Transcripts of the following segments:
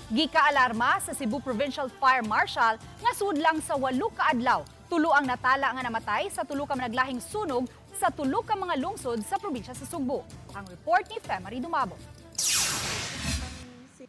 Gika-alarma sa Cebu Provincial Fire Marshal nga sudlang sa 8 ka adlaw, tulo ang natala nga namatay sa tulo ka managlahing sunog sa tulo ka mga lungsod sa probinsya sa Sugbo. Ang report ni Femary Dumabo.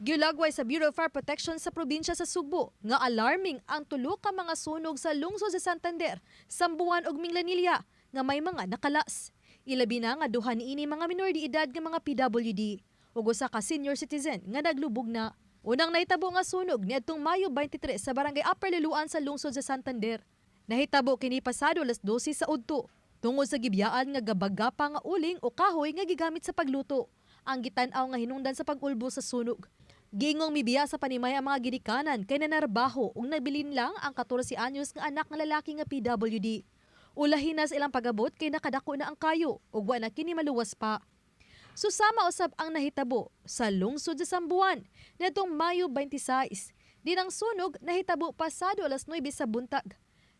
Giulagway sa Bureau of Fire Protection sa probinsya sa Sugbo nga alarming ang tulo ka mga sunog sa lungsod sa Santander, Sambuan ug Minglanilla nga may mga nakalas. Ilabi na nga duha niini mga minor de edad nga mga PWD ug usa ka senior citizen nga naglubog na. Unang nahitabo nga sunog niadtong Mayo 23 sa barangay Upper Liloan sa lungsod sa Santander. Nahitabo kini pasado alas 12 sa udto tungod sa gibiyaan nga gabagapa nga uling o kahoy nga gigamit sa pagluto ang gitan-aw nga hinungdan sa pag-ulbo sa sunog. Giingong mibiya sa panimay ang mga ginikanan kay nanarbaho ug nabilin lang ang 14 anyos nga anak nga lalaki nga PWD. Ulahin na sa ilang pagabot kay nakadako na ang kayo ug wa na kini maluwas pa. Susama usab ang nahitabo sa lungsod sa Sambuan niadtong Mayo 26. Din ang sunog nahitabo pasado alas 9 sa buntag.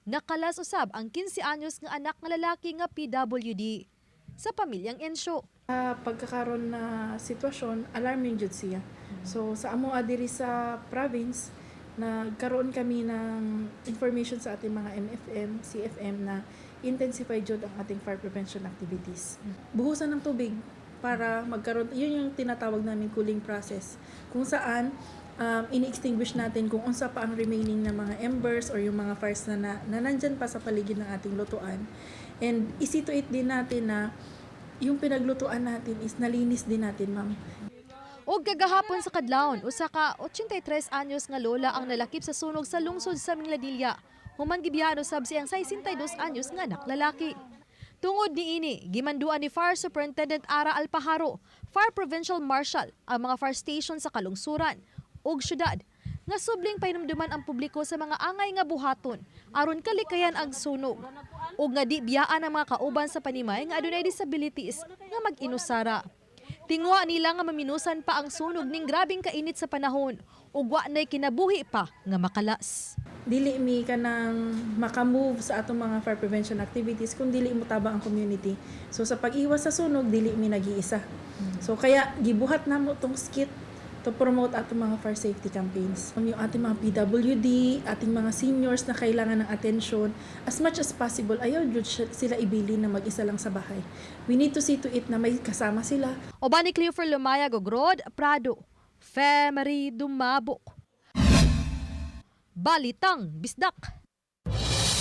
Nakalas usab ang 15 anyos nga anak nga lalaki nga PWD sa pamilyang Ensyo. Sa pagkakaroon na sitwasyon, alarming jud siya. So sa amo diri sa province, nagkaroon kami ng information sa ating mga MFM, CFM na intensify jud ang ating fire prevention activities. Buhusan ng tubig para magkaroon, yun yung tinatawag namin cooling process. Kung saan ini-extinguish natin kung unsa pa ang remaining na mga embers or yung mga fires na nandyan pa sa paligid ng ating lutuan. And i-see to it din natin na yung pinaglutuan natin is nalinis din natin, ma'am. Og kagahapon sa kadlawon, usa ka 83 anyos nga lola ang nalakip sa sunog sa lungsod sa Minglanilla. Human gibiyaan usab siyang 62 anyos nga anak lalaki. Tungod niini, gimanduan ni Fire Superintendent Ara Alpajaro, Fire Provincial Marshal, ang mga fire station sa kalungsuran ug syudad nga subling pahinumduman ang publiko sa mga angay nga buhaton aron kalikayan ang sunog ug nga di biyaan ang mga kauban sa panimay nga adunay disabilities nga mag-inusara. Tinguha nila nga maminusan pa ang sunog ning grabing kainit sa panahon ug wa na'y kinabuhi pa nga makalas. Dili mi kanang makamove sa atong mga fire prevention activities kung dili mo tabang ang community. So sa pag-iwas sa sunog, dili mi nag-iisa. So kaya gibuhat namo tong skit to promote atong mga fire safety campaigns. Yung ating mga PWD, ating mga seniors na kailangan ng attention, as much as possible, ayaw jud sila ibilin na mag-isa lang sa bahay. We need to see to it na may kasama sila. Uban ni Cleofer Lumayag ug Rod Prado, Femery Dumabok. Balitang Bisdak.